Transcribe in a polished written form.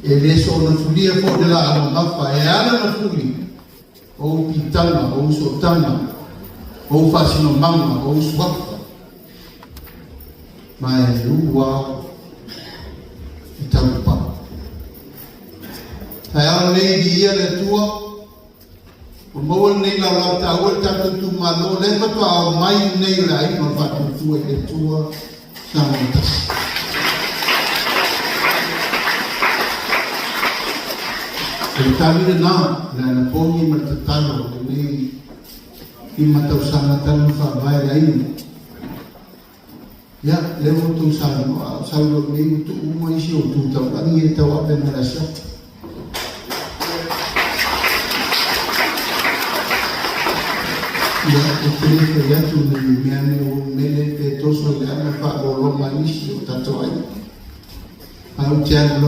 E le soona fulia foi le laau mamafa, e ala ona fuli o ou piitaga, o ou sootaga, o ou faasinomaga, o ou suafa, ma e ua i taulupau. Taeao lenei, viia le Atua, ua maua lenei laolao taua i le tatou itumalo, o lea faatoa omai lenei o le Aiga o le Faatuatua i le Atua Samoa tasi. O le tali lena, le anapogi ma le tatalo o lenei 5 tausaga talu ona faavae le aiga. Ia, lea ua outou saunoa, a o saunoa nei ua tuu uma isi o tu taulagi e tauave mo le asiata. Ia, ou te le fai atu ne i mea ane ua ou mele pe toso i le aga faalologa nisi o tatou aiga. Ae ou te alu lava.